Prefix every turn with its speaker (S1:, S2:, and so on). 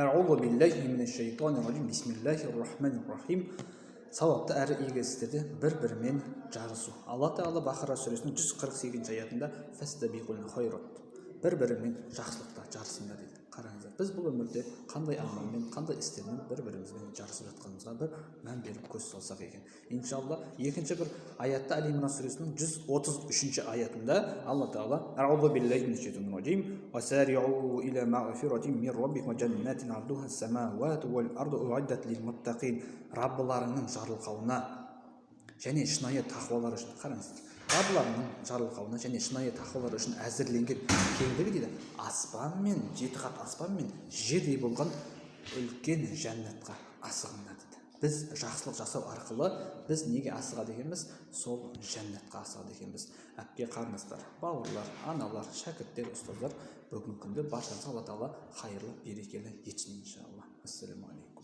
S1: Әғузу биллахи минаш-шайтанир-раджим. Бисмиллахир-рахманир-рахим. Сауапты әрі игі істерде бір-бірімен жарысу. Алла Тағала Бақара сүресінің 148 аятында: «Фастабиқул хайрат», бір-бірімен жақсылықта жарысыңдар дейді. Қараңыздар, біз бұл өмірде қандай амалмен, қандай істермен бір бірімізбен жарысып жатқанымызға бір мән беріп көз салсақ екен, иншалла. Екінші бір аятта, Әли Имран сүресінің 133 аятында Алла Тағала: «Аузу биллахи минаш-шайтанир раджим. Васариу иля мағфиратин мин раббикум ва жаннатин ардуха ас-самавату вал арду уиддат лил муттақин». Раббыларыңның жарылқауына және шынайы тақуалар үшін, қараңыздар, Раббыларының жарылқауына және шынайы тақуалар үшін әзірленген кеңдігі дейді, аспан мен жеті қат аспан мен жердей болған үлкен жәннатқа асығыңдар дейді. Біз жақсылық жасау арқылы біз неге асығады екенбіз? Сол жәннатқа асығады екенбіз. Әпке, қарындастар, бауырлар, аналар, шәкірттер, ұстаздар, бүгінгі күнді баршаңызға Алла Тағала хайырлы, берекелі етсін, иншалла. Ассалаумағалейкум.